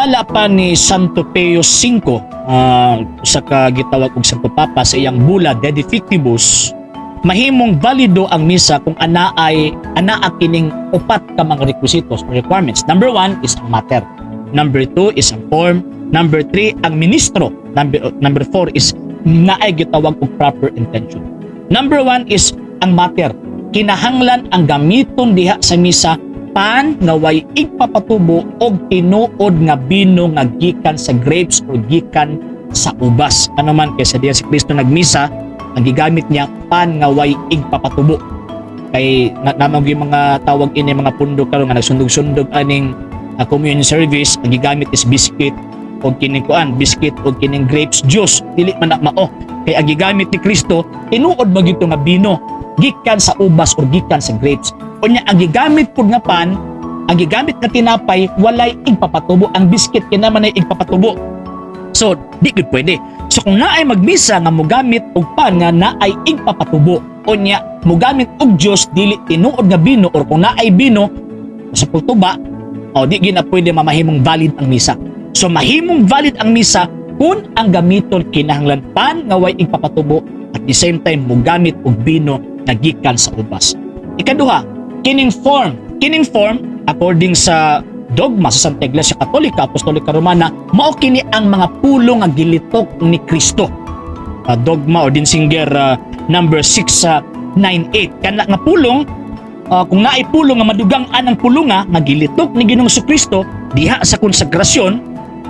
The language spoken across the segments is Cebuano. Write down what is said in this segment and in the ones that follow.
Sumala pa ni Santo Pio V, usa ka gitawag og Santo Papa, sa iyang bula De Defectibus, mahimong valido ang misa kung anaay anaa kining upat ka mga requisitos or requirements. Number 1 is ang matter. Number 2 is ang form. Number 3, ang ministro. Number 4 is naay gitawag og proper intention. Number 1 is ang matter. Kinahanglan ang gamiton diha sa misa pan nga way igpapatubo og tinuod nga bino nga gikan sa grapes o gikan sa ubas. Ano man kay sa diya si Kristo nagmisa, ang gigamit niya pan nga way igpapatubo. Kay na, namang yung mga tawag ini mga pundo karon nga nagsundog-sundog aning communion service, ang gigamit is biscuit o kining kuan, biscuit o kining grapes juice. Dili man na mao. Kay ang gigamit ni Kristo tinuod ba gyud nga bino gikan sa ubas or gikan sa grapes. Unya ang gigamit pud nga pan, ang gigamit nga tinapay walay igpapatubo. Ang biscuit kina man ay igpapatubo. So, di gyud pwede. So kung naay magmisa nga mogamit og pan nga naay igpapatubo, unya mogamit og juice dili tinuod nga bino, or kung naay bino sa pultuba, o di gyud na pwede mamahimong valid ang misa. So mahimong valid ang misa kung ang gamiton kinahanglan pan nga way igpapatubo, at the same time mogamit og bino nga gikan sa ubas. Ikaduha, kining form. Kining form, according sa dogma sa Santa Iglesia Katolika Apostolika Romana, mao kini ang mga pulong nga gilitok ni Kristo. Dogma or Denzinger number 698. Kana nga pulong, kung naay pulong nga madugang anang pulunga nga gilitok ni Ginoong Kristo diha sa konsagrasyon,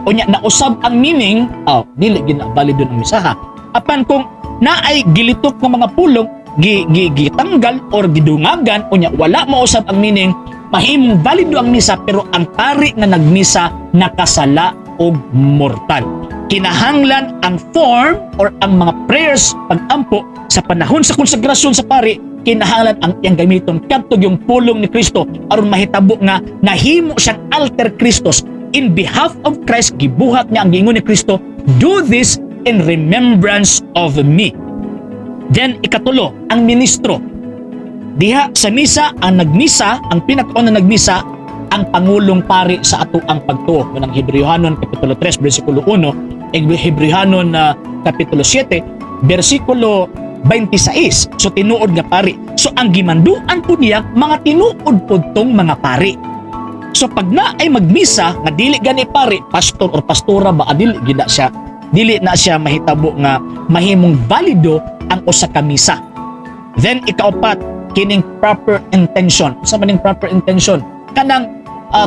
unya nausab ang meaning, oh, dili gina valido ang misaha. Apan kung naay gilitok nga mga pulong gi, gi, gitanggal or gidungagan, unya wala mausab ang meaning, mahimong valido ang misa, pero ang pari nga nagmisa nakasala og mortal. Kinahanglan ang form or ang mga prayers, pagampo sa panahon sa konsagrasyon sa pari, kinahanglan ang iyang gamiton kadto yung pulong ni Kristo aron mahitabo nga nahimo siyang alter Christos in behalf of Christ. Gibuhat niya ang giingon ni Kristo, "Do this in remembrance of me." Then ikatulo, ang ministro. Diha sa misa, ang nagmisa, ang pinakauna nagmisa, ang pangulong pari sa ato ang pagtuo. Yun ang Hebreohanon kapitulo 3 versikulo 1, Hebreohanon kapitulo 7 versikulo 26. So tinuod nga pari. So ang gimanduan po niya mga tinuod po tong mga pari. So pag na ay magmisa nga dili gani pari, pastor or pastora ba, dili gid na siya, dili na siya mahitabo nga mahimong valido ang usa ka misa. Then ikaupat, kining proper intention. Sa maning proper intention? Kanang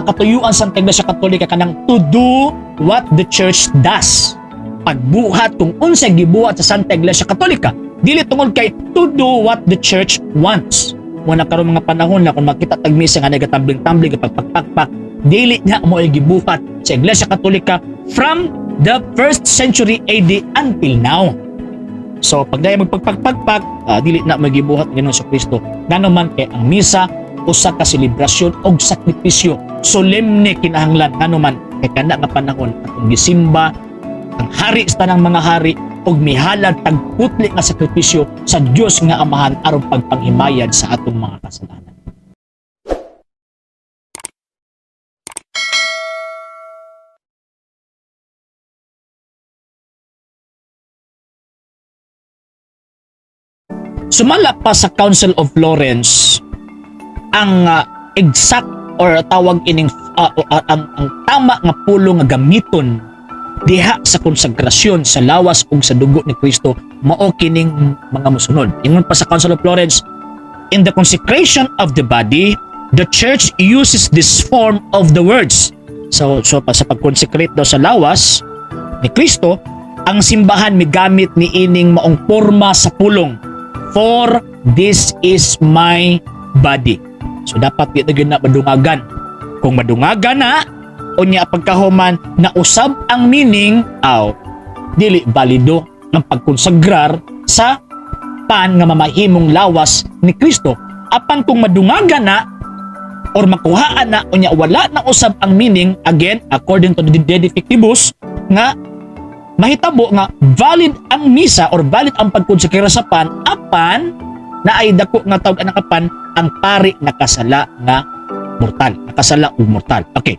katuyuan sa Iglesia Katolika, kanang to do what the church does. Pagbuhat kung unsa gibuhat sa Santa Iglesia Katolika. Dili tungod kay to do what the church wants. Mo na karon mga panahon na kung makita tag misa nga nagatambling-tambling, pagpakpakpak, dili na mo ay gibuhat sa Iglesia Katolika from the first century AD until now. So pag dahil magpagpagpagpag, dili na magibuhat Ginoong Kristo. Ngano man kay ang misa usa ka selebrasyon og sakripisyo. Solemne kinahanglan, ngano man kay kana nga panahon atong gisimba ang hari sa tanang mga hari og mihalad tag putli nga sakripisyo sa Dios nga Amahan aron pagpanghimayad sa atong mga kasalanan. Sumala pa sa Council of Florence, ang exact or tawag ining ang tama nga pulong nga gamiton diha sa konsagrasyon sa lawas ug sa dugo ni Kristo mao kining mga mosunod. Ingon pa sa Council of Florence, in the consecration of the body, the church uses this form of the words. So pa sa pag-consecrate daw sa lawas ni Kristo, ang simbahan migamit ni ining maong porma sa pulong, "For this is my body." So dapat di na gyud na madungagan. Kung madungagan na, unya pagkahuman nausab ang meaning, aw, dili balido ang pagkonsagrar sa pan nga mamahimong lawas ni Kristo. Apan kung madungagan na or makuhaan na, unya wala na usab ang meaning, again according to the De Defectibus, nga mahitabo nga valid ang misa or valid ang pagkonsekra sa pan, apan na ay dako nga tawag anang apan, ang pari nakasala nga mortal, nakasala og mortal. Okay.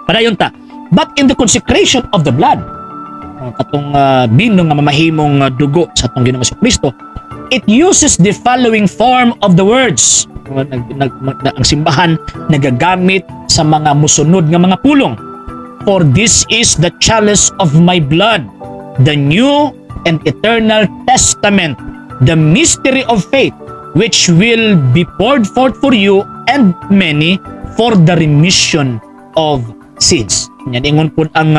Padayon ta. But in the consecration of the blood, katong bino nga mamahimong dugo sa atong Ginoong Kristo, it uses the following form of the words. Ang simbahan nagagamit sa mga musunod nga mga pulong. "For this is the chalice of my blood, the new and eternal testament, the mystery of faith, which will be poured forth for you and many for the remission of sins." Yan, ingon po ang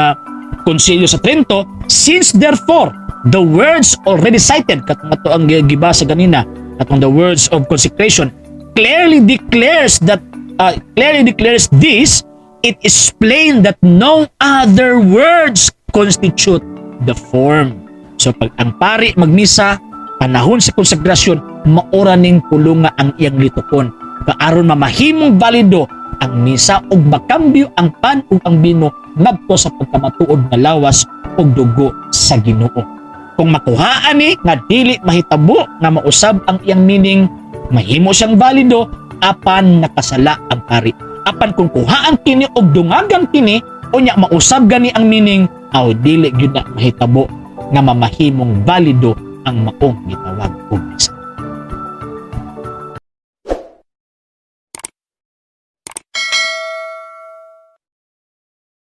Konsilyo sa Trento, "Since therefore the words already cited," katong ato ang gibasa ganina, katong the words of consecration, clearly declares this, it is plain that no other words constitute the form." So pag ang pari magmisa, panahon sa konsagrasyon, maura ning pulunga ang iyang litukon. Kaaron mamahimong balido ang misa ug makambyo ang pan ug ang bino ngadto sa pagkamatuod nga lawas ug dugo sa Ginoo. Kung makuhaan ni nga dili mahitabo nga mausab ang iyang meaning, mahimo siyang balido apan nakasala ang pari. Apan kung kuhaan kini og dungagan kini, unya mausab gani ang meaning, aw dili gyud na mahitabo nga mamahimong balido ang maong gitawag og misa.